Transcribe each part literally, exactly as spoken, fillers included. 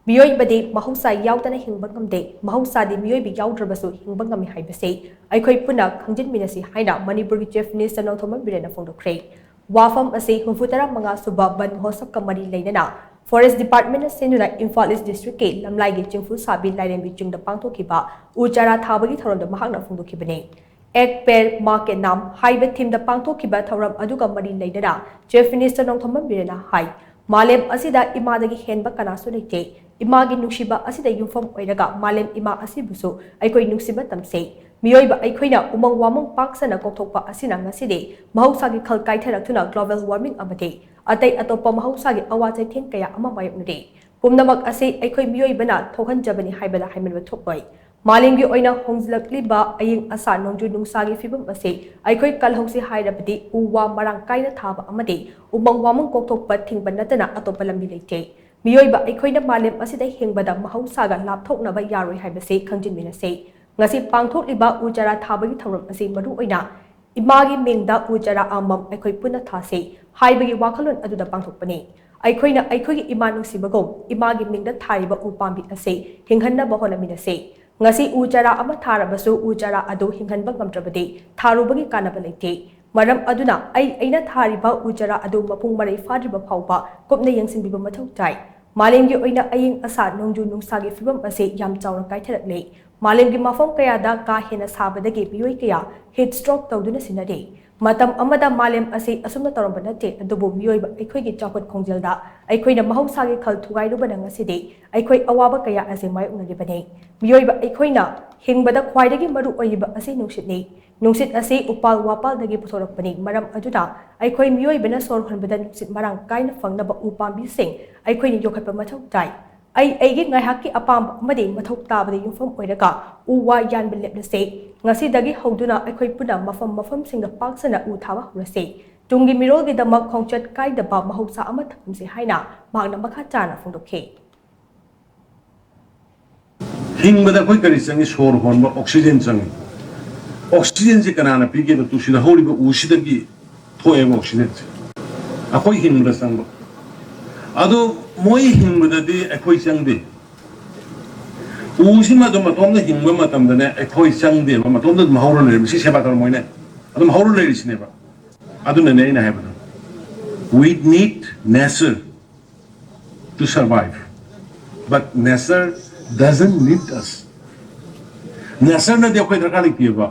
ꯃꯤꯑꯣꯏꯕꯗꯤ ꯃꯍꯧꯁꯥ ꯌꯥꯎꯗꯅ ꯍꯤꯡꯕ ꯉꯝꯗꯦ, ꯃꯍꯧꯁꯥꯗꯤ ꯃꯤꯑꯣꯏꯕ ꯌꯥꯎꯗ꯭ꯔꯕꯁꯨ ꯍꯤꯡꯕ ꯉꯝꯃꯤ ꯍꯥꯏꯕꯁꯤ ꯑꯩꯈꯣꯏ ꯄꯨꯟꯅ ꯈꯪꯖꯤꯟꯃꯤꯟꯅꯁꯤ ꯍꯥꯏꯅ ꯃꯅꯤꯄꯨꯔꯒꯤ Chief Minister ꯅꯣꯡꯊꯣꯝꯕꯝ ꯕꯤꯔꯦꯟꯅ ꯐꯣꯡꯗꯣꯛꯈ꯭ꯔꯦ꯫ ꯋꯥꯐꯝ ꯑꯁꯤ ꯍꯨꯝꯐꯨꯇꯔꯥ ꯃꯉꯥ ꯁꯨꯕ ꯕꯟ ꯃꯍꯣꯠꯁꯕꯀ ꯃꯔꯤ ꯂꯩꯅꯅ Forest Department ꯅ ꯁꯤꯟꯗꯨꯅ ꯏꯝꯐꯥꯜ East District ꯀꯤ ꯂꯝꯂꯥꯏꯒꯤ ꯆꯤꯡꯐꯨ ꯁꯥꯕꯤ ꯂꯥꯏꯔꯦꯝꯕꯤ ꯆꯤꯡꯗ ꯄꯥꯡꯊꯣꯛꯈꯤꯕ ꯎ ꯆꯥꯔꯥ ꯊꯥꯕꯒꯤ ꯊꯧꯔꯝꯗ ꯃꯍꯥꯛꯅ ꯐꯣꯡꯗꯣꯛꯈꯤꯕꯅꯤ꯫ "ꯑꯦꯛ ꯄꯦꯔ ꯃꯥ ꯀꯦ ꯅꯥꯝ" ꯍꯥꯏꯕ theme ꯗ ꯄꯥꯡꯊꯣꯛꯈꯤꯕ ꯊꯧꯔꯝ ꯑꯗꯨꯒ ꯃꯔꯤ ꯂꯩꯅꯅ Chief Minister ꯅꯣꯡꯊꯣꯝꯕꯝ ꯕꯤꯔꯦꯟꯅ ꯍꯥꯏ, "ꯃꯥꯂꯦꯝ ꯑꯁꯤꯗ ꯏꯃꯥꯗꯒꯤ ꯍꯦꯟꯕ ꯀꯅꯥꯁꯨ ꯂꯩꯇꯦ꯫ ꯏꯃꯥꯒꯤ ꯅꯨꯡꯁꯤꯕ ꯑꯁꯤꯗ ꯌꯨꯝꯐꯝ ꯑꯣꯏꯔꯒ ꯃꯥꯂꯦꯝ ꯏꯃꯥ ꯑꯁꯤꯕꯨꯁꯨ ꯑꯩꯈꯣꯏ ꯅꯨꯡꯁꯤꯕ ꯇꯝꯁꯤ꯫ ꯃꯤꯑꯣꯏꯕ ꯑꯩꯈꯣꯏꯅ ꯎꯃꯪ ꯋꯥꯃꯪ ꯄꯥꯛ ꯁꯟꯅ ꯀꯣꯛꯊꯣꯛꯄ ꯑꯁꯤꯅ ꯉꯁꯤꯗꯤ ꯃꯍꯧꯁꯥꯒꯤ ꯈꯜ ꯀꯥꯏꯊꯔꯛꯇꯨꯅ global warming ꯑꯃꯗꯤ ꯑꯇꯩ ꯑꯇꯣꯞꯄ ꯃꯍꯧꯁꯥꯒꯤ ꯑꯋꯥ ꯆꯩꯊꯦꯡ ꯀꯌꯥ ꯑꯃ ꯃꯥꯌꯣꯛꯅꯔꯤ꯫ ꯄꯨꯝꯅꯃꯛ ꯑꯁꯤ ꯑꯩꯈꯣꯏ ꯃꯤꯑꯣꯏꯕꯅ ꯊꯣꯛꯍꯟꯖꯕꯅꯤ ꯍꯥꯏꯕꯗ ꯍꯥꯏꯃꯟꯕ ꯊꯣꯛꯂꯣꯏ꯫ ꯃꯥꯂꯦꯝꯒꯤ ꯑꯣꯏꯅ ꯍꯣꯡꯖꯤꯜꯂꯛꯂꯤꯕ ꯑꯏꯪ ꯑꯁꯥ ꯅꯣꯡꯖꯨ ꯅꯨꯡꯁꯥꯒꯤ ꯐꯤꯕꯝ ꯑꯁꯤ ꯑꯩꯈꯣꯏ ꯀꯜꯍꯧꯁꯤ ꯍꯥꯏꯔꯕꯗꯤ ꯎ ꯋꯥ ꯃꯔꯥꯡ ꯀꯥꯏꯅ ꯊꯥꯕ ꯑꯃꯗꯤ ꯎꯃꯪ ꯋꯥꯃꯪ ꯀꯣꯛꯊꯣꯛꯄ ꯊꯤꯡꯕ ꯅꯠꯇꯅ ꯑꯇꯣꯞꯄ ꯂꯝꯕꯤ ꯂꯩꯇꯦ꯫ ꯃꯤꯑꯣꯏꯕ ꯑꯩꯈꯣꯏꯅ ꯃꯥꯂꯦꯝ ꯑꯁꯤꯗ ꯍꯤꯡꯕꯗ ꯃꯍꯧꯁꯥꯒ ꯂꯥꯞꯊꯣꯛꯅꯕ ꯌꯥꯔꯣꯏ ꯍꯥꯏꯕꯁꯤ ꯈꯪꯖꯤꯟꯃꯤꯟꯅꯁꯤ꯫ ꯉꯁꯤ ꯄꯥꯡꯊꯣꯛꯂꯤꯕ ꯎ ꯆꯥꯔꯥ ꯊꯥꯕꯒꯤ ꯊꯧꯔꯝ ꯑꯁꯤ ꯃꯔꯨꯑꯣꯏꯅ ꯏꯃꯥꯒꯤ ꯃꯤꯡꯗ ꯎ ꯆꯥꯔꯥ ꯑꯃꯃꯝ ꯑꯩꯈꯣꯏ ꯄꯨꯟꯅ ꯊꯥꯁꯤ ꯍꯥꯏꯕꯒꯤ ꯋꯥꯈꯜꯂꯣꯟ ꯑꯗꯨꯗ ꯄꯥꯡꯊꯣꯛꯄꯅꯤ꯫ ꯑꯩꯈꯣꯏꯅ ꯑꯩꯈꯣꯏꯒꯤ ꯏꯃꯥ ꯅꯨꯡꯁꯤꯕꯒꯨꯝ ꯏꯃꯥꯒꯤ ꯃꯤꯡꯗ ꯊꯥꯔꯤꯕ ꯎ ꯄꯥꯝꯕꯤ ꯑꯁꯤ ꯍꯤꯡꯍꯟꯅꯕ ꯍꯣꯠꯅꯃꯤꯟꯅꯁꯤ꯫ ꯉꯁꯤ ꯎ ꯆꯥꯔꯥ ꯑꯃ ꯊꯥꯔꯕꯁꯨ ꯎ ꯆꯥꯔꯥ ꯑꯗꯨ ꯍꯤꯡꯍꯟꯕ ꯉꯝꯗ꯭ꯔꯕꯗꯤ ꯊꯥꯔꯨꯕꯒꯤ ꯀꯥꯟꯅꯕ ꯂꯩꯇꯦ꯫ ꯃꯔꯝ ꯑꯗꯨꯅ ꯑꯩ ꯑꯩꯅ ꯊꯥꯔꯤꯕ ꯎ ꯆꯥꯔꯥ ꯑꯗꯨ ꯃꯄꯨꯡ ꯃꯔꯩ ꯐꯥꯗ꯭ꯔꯤꯕ ꯐꯥꯎꯕ ꯀꯨꯞꯅ ꯌꯦꯡꯁꯤꯟꯕꯤꯕ ꯃꯊꯧ ꯇꯥꯏ꯫ ꯃꯥꯂꯦꯝꯒꯤ ꯑꯣꯏꯅ ꯑꯏꯪ ꯑꯁꯥ ꯅꯣꯡꯖꯨ ꯅꯨꯡꯁꯥꯒꯤ ꯐꯤꯕꯝ ꯑꯁꯤ ꯌꯥꯝ ꯆꯥꯎꯅ ꯀꯥꯏꯊꯔꯛꯂꯦ꯫ ꯃꯥꯂꯦꯝꯒꯤ ꯃꯐꯝ ꯀꯌꯥꯗ ꯀꯥ ꯍꯦꯟꯅ ꯁꯥꯕꯗꯒꯤ ꯃꯤꯑꯣꯏ ꯀꯌꯥ heat stroke ꯇꯧꯗꯨꯅ ꯁꯤꯅꯔꯤ꯫ ꯃꯇꯝ ꯑꯃꯗ ꯃꯥꯂꯦꯝ ꯑꯁꯤ ꯑꯁꯨꯝꯅ ꯇꯧꯔꯝꯕ ꯅꯠꯇꯦ, ꯑꯗꯨꯕꯨ ꯃꯤꯑꯣꯏꯕ ꯑꯩꯈꯣꯏꯒꯤ ꯆꯥꯎꯈꯠ ꯈꯣꯡꯖꯦꯜꯗ ꯑꯩꯈꯣꯏꯅ ꯃꯍꯧꯁꯥꯒꯤ ꯈꯜ ꯊꯨꯒꯥꯏꯔꯨꯕꯅ ꯉꯁꯤꯗꯤ ꯑꯩꯈꯣꯏ ꯑꯋꯥꯕ ꯀꯌꯥ ꯑꯁꯤ ꯃꯥꯌꯣꯛꯅꯔꯤꯕꯅꯤ꯫ ꯃꯤꯑꯣꯏꯕ ꯑꯩꯈꯣꯏꯅ ꯍꯤꯡꯕꯗ ꯈ꯭ꯋꯥꯏꯗꯒꯤ ꯃꯔꯨ ꯑꯣꯏꯔꯤꯕ ꯑꯁꯤ ꯅꯨꯡꯁꯤꯠꯅꯤ꯫ ꯅꯨꯡꯁꯤꯠ ꯑꯁꯤ ꯎꯄꯥꯜ ꯋꯥꯄꯥꯜꯗꯒꯤ ꯄꯨꯊꯣꯔꯛꯄꯅꯤ꯫ ꯃꯔꯝ ꯑꯗꯨꯅ ꯑꯩꯈꯣꯏ ꯃꯤꯑꯣꯏꯕꯅ ꯁꯣꯔ ꯍꯣꯟꯕꯗ ꯅꯨꯡꯁꯤꯠ ꯃꯔꯥꯡ ꯀꯥꯏꯅ ꯐꯪꯅꯕ ꯎ ꯄꯥꯝꯕꯤꯁꯤꯡ ꯑꯩꯈꯣꯏꯅ ꯌꯣꯛꯈꯠꯄ ꯃꯊꯧ ꯇꯥꯏ꯫ ꯑꯩ ꯑꯩꯒꯤ ꯉꯥꯏꯍꯥꯛꯀꯤ ꯑꯄꯥꯝꯕ ꯑꯃꯗꯤ ꯃꯊꯧ ꯇꯥꯕꯗ ꯌꯨꯝꯐꯝ ꯑꯣꯏꯔꯒ ꯎ ꯋꯥ ꯌꯥꯟꯕ ꯂꯦꯞꯂꯁꯤ꯫ ꯉꯁꯤꯗꯒꯤ ꯍꯧꯗꯨꯅ ꯑꯩꯈꯣꯏ ꯄꯨꯟꯅ ꯃꯐꯝ ꯃꯐꯝꯁꯤꯡꯗ ꯄꯥꯛ ꯁꯟꯅ ꯎ ꯊꯥꯕ ꯍꯧꯔꯁꯤ꯫ ꯇꯨꯡꯒꯤ ꯃꯤꯔꯣꯜꯒꯤꯗꯃꯛ ꯈꯣꯡꯆꯠ ꯀꯥꯏꯗꯕ ꯃꯍꯧꯁꯥ ꯑꯃ ꯊꯝꯁꯤ ꯍꯥꯏꯅ ꯃꯍꯥꯛꯅ ꯃꯈꯥ ꯇꯥꯅ ꯐꯣꯡꯗꯣꯛꯈꯤ꯫ ꯍꯤꯡꯕꯗ ꯑꯩꯈꯣꯏ ꯀꯔꯤ ꯆꯪꯏ? ꯁꯣꯔ ꯍꯣꯟꯕ oxygen ꯆꯪꯏ꯫ Oxygenꯁꯦ ꯀꯅꯥꯅ ꯄꯤꯒꯦꯕ? ꯇꯨꯁꯤꯗ ꯍꯧꯔꯤꯕ ꯎꯁꯤꯗꯒꯤ ꯊꯣꯛꯑꯦꯕ oxygenꯁꯦ꯫ ꯑꯩꯈꯣꯏ ꯍꯤꯡꯕꯗ ꯆꯪꯕ꯫ ꯑꯗꯣ ꯃꯣꯏ ꯍꯤꯡꯕꯗꯗꯤ ꯑꯩꯈꯣꯏ ꯆꯪꯗꯦ꯫ ꯎꯁꯤꯃ ꯑꯗꯨꯝ ꯃꯇꯣꯝꯗ ꯍꯤꯡꯕ ꯃꯇꯝꯗꯅꯦ, ꯑꯩꯈꯣꯏ ꯆꯪꯗꯦꯕ, ꯃꯇꯣꯝꯗ ꯑꯗꯨꯝ ꯍꯧꯔ ꯂꯩꯔꯝꯃꯤ꯫ ꯁꯤ ꯁꯦꯕꯥ ꯇꯧꯔꯝꯃꯣꯏꯅꯦ, ꯑꯗꯨꯝ ꯍꯧꯔ ꯂꯩꯔꯤꯁꯤꯅꯦꯕ꯫ ꯑꯗꯨꯅꯅꯦ ꯑꯩꯅ ꯍꯥꯏꯕꯗꯣ, "We need nature to survive, but nature doesn't need us." Natureꯅꯗꯤ ꯑꯩꯈꯣꯏ ꯗꯔꯀꯥꯔ ꯂꯩꯇꯦꯕ꯫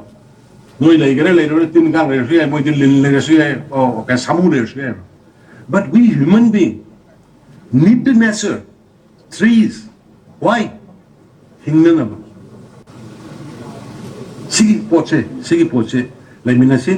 ꯅꯣꯏ ꯂꯩꯒꯦꯔꯥ ꯂꯩꯔꯣꯏꯔꯥ, ꯇꯤꯟ ꯀꯥꯡ ꯂꯩꯔꯁꯨ ꯌꯥꯏ, ꯃꯣꯏꯗꯤ ꯂꯤꯟ ꯂꯩꯔꯁꯨ ꯌꯥꯏ, ꯑꯣ, ꯀꯩ, ꯁꯥꯃꯨ ꯂꯩꯔꯁꯨ ꯌꯥꯏꯕ꯫ But we human being need the nature, trees. Why? ꯍꯤꯡꯅꯅꯕ꯫ ꯁꯤꯒꯤ ꯄꯣꯠꯁꯦ, ꯁꯤꯒꯤ ꯄꯣꯠꯁꯦ ꯂꯩꯃꯤꯟꯅꯁꯤ꯫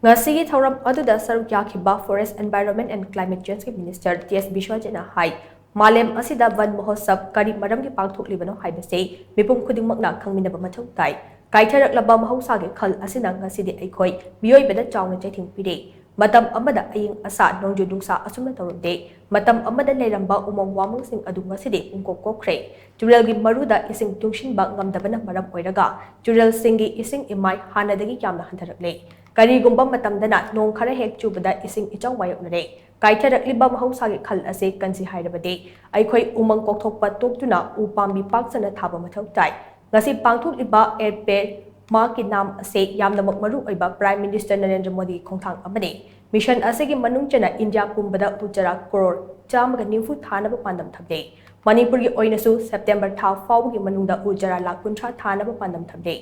ꯉꯁꯤꯒꯤ ꯊꯧꯔꯝ ꯑꯗꯨꯗ ꯁꯔꯨꯛ ꯌꯥꯈꯤꯕ Forest, Environment and Climate Changeꯀꯤ Minister ꯇꯤ ꯑꯦꯁ ꯕꯤꯁ꯭ꯋꯖꯤꯠꯅ ꯍꯥꯏ, ꯃꯥꯂꯦꯝ ꯑꯁꯤꯗ ꯚꯟ ꯃꯍꯣꯠꯁꯕ ꯀꯔꯤ ꯃꯔꯝꯒꯤ ꯄꯥꯡꯊꯣꯛꯂꯤꯕꯅꯣ ꯍꯥꯏꯕꯁꯤ ꯃꯤꯄꯨꯝ ꯈꯨꯗꯤꯡꯃꯛꯅ ꯈꯪꯃꯤꯟꯅꯕ ꯃꯊꯧ ꯇꯥꯏ꯫ ꯀꯥꯏꯊꯔꯛꯂꯕ ꯃꯍꯧꯁꯥꯒꯤ ꯈꯜ ꯑꯁꯤꯅ ꯉꯁꯤꯗꯤ ꯑꯩꯈꯣꯏ ꯃꯤꯑꯣꯏꯕꯗ ꯆꯥꯎꯅ ꯆꯩꯊꯦꯡ ꯄꯤꯔꯦ꯫ ꯃꯇꯝ ꯑꯃꯗ ꯑꯏꯪ ꯑꯁꯥ, ꯅꯣꯡꯖꯨ ꯅꯨꯡꯁꯥ ꯑꯁꯨꯝꯅ ꯇꯧꯔꯝꯗꯦ꯫ ꯃꯇꯝ ꯑꯃꯗ ꯂꯩꯔꯝꯕ ꯎꯃꯪ ꯋꯥꯃꯪꯁꯤꯡ ꯑꯗꯨ ꯉꯁꯤꯗꯤ ꯄꯨꯡꯀꯣꯛ ꯀꯣꯛꯈ꯭ꯔꯦ꯫ ꯇꯨꯔꯦꯜꯒꯤ ꯃꯔꯨꯗ ꯏꯁꯤꯡ ꯇꯨꯡꯁꯤꯟꯕ ꯉꯝꯗꯕꯅ ꯃꯔꯝ ꯑꯣꯏꯔꯒ ꯇꯨꯔꯦꯜꯁꯤꯡꯒꯤ ꯏꯁꯤꯡ ꯏꯃꯥꯏ ꯍꯥꯟꯅꯗꯒꯤ ꯌꯥꯝꯅ ꯍꯟꯊꯔꯛꯂꯦ꯫ ꯀꯔꯤꯒꯨꯝꯕ ꯃꯇꯝꯗꯅ ꯅꯣꯡ ꯈꯔ ꯍꯦꯛ ꯆꯨꯕꯗ ꯏꯁꯤꯡ ꯏꯆꯥꯎ ꯃꯥꯌꯣꯛꯅꯔꯦ꯫ ꯀꯥꯏꯊꯔꯛꯂꯤꯕ ꯃꯍꯧꯁꯥꯒꯤ ꯈꯜ ꯑꯁꯤ ꯀꯟꯁꯤ ꯍꯥꯏꯔꯕꯗꯤ ꯑꯩꯈꯣꯏ ꯎꯃꯪ ꯀꯣꯛꯊꯣꯛꯄ ꯇꯣꯛꯇꯨꯅ ꯎ ꯄꯥꯝꯕꯤ ꯄꯥꯛ ꯁꯟꯅ ꯊꯥꯕ ꯃꯊꯧ ꯇꯥꯏ꯫ ꯉꯁꯤ ꯄꯥꯡꯊꯣꯛꯂꯤꯕ ꯑꯦꯛ ꯄꯦꯗ ꯃꯥ ꯀꯤ ꯅꯥꯝ ꯑꯁꯤ ꯌꯥꯝꯅꯃꯛ ꯃꯔꯨ ꯑꯣꯏꯕ Prime Minister ꯅꯔꯦꯟꯗ꯭ꯔ ꯃꯣꯗꯤꯒꯤ ꯈꯣꯡꯊꯥꯡ ꯑꯃꯅꯤ꯫ Mission ꯑꯁꯤꯒꯤ ꯃꯅꯨꯡ ꯆꯟꯅ ꯏꯟꯗꯤꯌꯥ ꯄꯨꯝꯕꯗ ꯎ ꯆꯥꯔꯥ ꯀ꯭ꯔꯣꯔ ꯆꯥꯝꯃꯒ ꯅꯤꯐꯨ ꯊꯥꯅꯕ ꯄꯥꯟꯗꯝ ꯊꯝꯂꯦ꯫ ꯃꯅꯤꯄꯨꯔꯒꯤ ꯑꯣꯏꯅꯁꯨ ꯁꯦꯞꯇꯦꯝꯕꯔ ꯊꯥ ꯐꯥꯎꯕꯒꯤ ꯃꯅꯨꯡꯗ ꯎ ꯆꯥꯔꯥ ꯂꯥꯈ ꯀꯨꯟꯊ꯭ꯔꯥ ꯊꯥꯅꯕ ꯄꯥꯟꯗꯝ ꯊꯝꯂꯦ꯫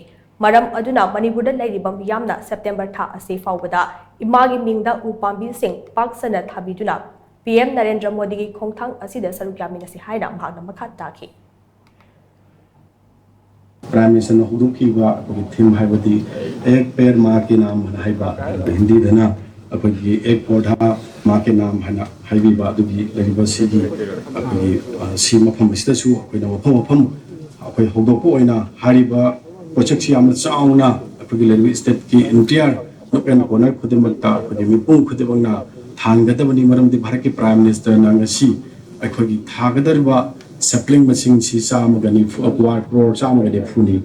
ꯃꯔꯝ ꯑꯗꯨꯅ ꯃꯅꯤꯄꯨꯔꯗ ꯂꯩꯔꯤꯕ ꯃꯤꯌꯥꯝꯅ ꯁꯦꯞꯇꯦꯝꯕꯔ ꯊꯥ ꯑꯁꯤ ꯐꯥꯎꯕꯗ ꯏꯃꯥꯒꯤ ꯃꯤꯡꯗ ꯎ ꯄꯥꯝꯕꯤꯁꯤꯡ ꯄꯥꯛ ꯁꯟꯅ ꯊꯥꯕꯤꯗꯨꯅ ꯄꯤ ꯑꯦꯝ ꯅꯔꯦꯟꯗ꯭ꯔ ꯃꯣꯗꯤꯒꯤ ꯈꯣꯡꯊꯥꯡ ꯑꯁꯤꯗ ꯁꯔꯨꯛ ꯌꯥꯃꯤꯟꯅꯁꯤ ꯍꯥꯏꯅ ꯃꯍꯥꯛꯅ ꯃꯈꯥ ꯇꯥꯈꯤ꯫ Prime Ministerꯅ ꯍꯧꯗꯣꯛꯈꯤꯕ ꯑꯩꯈꯣꯏꯒꯤ theme ꯍꯥꯏꯕꯗꯤ ꯑꯦꯛ ꯄꯦꯗ ꯃꯥ ꯀꯤ ꯅꯥꯝ ꯍꯥꯏꯅ ꯍꯥꯏꯕ, ꯍꯤꯟꯗꯤꯗꯅ ꯑꯩꯈꯣꯏꯒꯤ ꯑꯦꯛ ꯄꯣꯙꯥ ꯃꯥ ꯀꯦ ꯅꯥꯝ ꯍꯥꯏꯅ ꯍꯥꯏꯕꯤꯕ ꯑꯗꯨꯒꯤ ꯂꯩꯔꯤꯕ ꯁꯤꯒꯤ ꯑꯩꯈꯣꯏꯒꯤ, ꯑ, ꯁꯤ ꯃꯐꯝ ꯑꯁꯤꯗꯁꯨ ꯑꯩꯈꯣꯏꯅ ꯃꯐꯝ ꯃꯐꯝ ꯑꯩꯈꯣꯏ ꯍꯧꯗꯣꯛꯄ ꯑꯣꯏꯅ ꯍꯥꯏꯔꯤꯕ ꯄꯣꯠꯁꯛꯁꯤ ꯌꯥꯝꯅ ꯆꯥꯎꯅ ꯑꯩꯈꯣꯏꯒꯤ ꯂꯩꯔꯤꯕ stateꯀꯤ entire nook and corner ꯈꯨꯗꯤꯡꯃꯛꯇ ꯑꯩꯈꯣꯏꯒꯤ ꯃꯤꯄꯨꯝ ꯈꯨꯗꯤꯡꯃꯛꯅ ꯊꯥꯟꯒꯗꯕꯅꯤ꯫ ꯃꯔꯝꯗꯤ ꯚꯥꯔꯠꯀꯤ Prime Ministerꯅ ꯉꯁꯤ ꯑꯩꯈꯣꯏꯒꯤ ꯊꯥꯒꯗꯧꯔꯤꯕ sapling ꯃꯁꯤꯡꯁꯤ ꯆꯥꯝꯃꯒ ꯅꯤꯐꯨ, ꯀ꯭ꯔꯣꯔ ꯆꯥꯝꯃꯒ ꯅꯤꯐꯨꯅꯤ꯫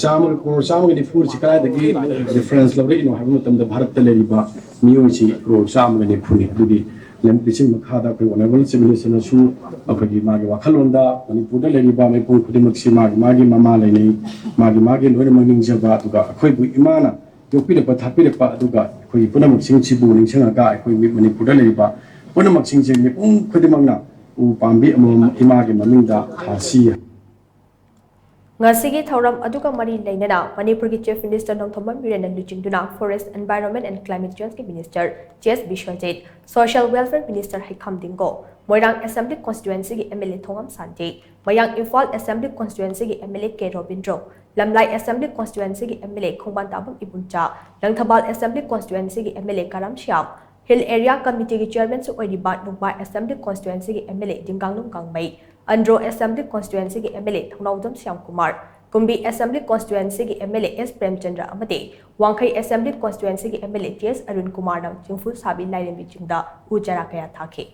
ꯆꯥꯝꯃꯒ, ꯀ꯭ꯔꯣꯔ ꯆꯥꯝꯃꯒ ꯅꯤꯐꯨꯁꯤ ꯀꯗꯥꯏꯗꯒꯤ reference ꯂꯧꯔꯛꯏꯅꯣ ꯍꯥꯏꯕ ꯃꯇꯝꯗ ꯚꯥꯔꯠꯇ ꯂꯩꯔꯤꯕ ꯃꯤꯑꯣꯏꯁꯤ ꯀ꯭ꯔꯣꯔ ꯆꯥꯝꯃꯒ ꯅꯤꯐꯨꯅꯤ꯫ ꯑꯗꯨꯒꯤ ꯂꯝ ꯄꯤꯁꯤꯟ ꯃꯈꯥꯗ ꯑꯩꯈꯣꯏ Honourable Chief Minister ꯅꯁꯨ ꯑꯩꯈꯣꯏꯒꯤ ꯃꯥꯒꯤ ꯋꯥꯈꯜꯂꯣꯟꯗ ꯃꯅꯤꯄꯨꯔꯗ ꯂꯩꯔꯤꯕ ꯃꯤꯄꯨꯝ ꯈꯨꯗꯤꯡꯃꯛꯁꯤ ꯃꯥꯒꯤ ꯃꯥꯒꯤ ꯃꯃꯥ ꯂꯩꯅꯩ, ꯃꯥꯒꯤ ꯃꯥꯒꯤ ꯂꯣꯏꯅꯃꯛ ꯅꯤꯡꯖꯕ, ꯑꯗꯨꯒ ꯑꯩꯈꯣꯏꯕꯨ ꯏꯃꯥꯅ ꯌꯣꯛꯄꯤꯔꯛꯄ ꯊꯥꯛꯄꯤꯔꯛꯄ, ꯑꯗꯨꯒ ꯑꯩꯈꯣꯏꯒꯤ ꯄꯨꯝꯅꯃꯛꯁꯤꯡꯁꯤꯕꯨ ꯅꯤꯡꯁꯤꯡꯉꯒ ꯑꯩꯈꯣꯏ ꯃꯤ-, ꯃꯅꯤꯄꯨꯔꯗ ꯂꯩꯔꯤꯕ ꯄꯨꯝꯅꯃꯛꯁꯤꯡꯁꯦ ꯃꯤꯄꯨꯝ ꯈꯨꯗꯤꯡꯃꯛꯅ ꯎ ꯄꯥꯝꯕꯤ ꯑꯃꯃꯝ ꯏꯃꯥꯒꯤ ꯃꯃꯤꯡꯗ ꯊꯥꯁꯤ꯫ ꯉꯁꯤꯒꯤ ꯊꯧꯔꯝ ꯑꯗꯨꯒ ꯃꯔꯤ ꯂꯩꯅꯅ ꯃꯅꯤꯄꯨꯔꯒꯤ Chief Minister ꯅꯣꯡꯊꯣꯝꯕꯝ ꯕꯤꯔꯦꯟꯅ ꯂꯨꯆꯤꯡꯗꯨꯅ Forest, Environment and Climate Change ꯀꯤ Minister T S Biswajit, Social Welfare Minister ꯍꯩꯈꯥꯝ ꯗꯤꯡꯒꯣ, ꯃꯣꯏꯔꯥꯡ Assembly Constituency ꯒꯤ M L A ꯊꯣꯉꯥꯝ ꯁꯥꯟꯇꯤ, ꯃꯌꯥꯡ ꯏꯝꯐꯥꯜ Assembly Constituency ꯒꯤ M L A K Robindro, ꯂꯝꯂꯥꯏ Assembly Constituency ꯒꯤ M L A ꯈꯣꯡꯕꯥꯟ ꯇꯥꯕꯝ ꯏꯕꯨꯡꯆꯥ, Langthabal Assembly Constituency ꯒꯤ M L A Karam Shyam, Hill Area Committee ꯒꯤ Chairman ꯁꯨ ꯑꯣꯏꯔꯤꯕ ꯅꯨꯡꯕꯥꯏ Assembly Constituency ꯒꯤ M L A ꯗꯤꯡꯒꯥꯡꯂꯨꯝ ꯒꯥꯡꯃꯩ, Andro Assembly Constituency ꯒꯤ M L A Thounaojam Shyam Kumar, ꯀꯨꯝꯕꯤ Assembly Constituency ꯒꯤ M L A S Premchandra ꯑꯃꯗꯤ ꯋꯥꯡꯈꯩ Assembly Constituency ꯒꯤ M L A T S Arun ꯀꯨꯃꯥꯔꯅ ꯆꯤꯡꯐꯨ ꯁꯥꯕꯤ ꯂꯥꯏꯔꯦꯝꯕꯤ ꯆꯤꯡꯗ ꯎ ꯆꯥꯔꯥ ꯀꯌꯥ ꯊꯥꯈꯤ꯫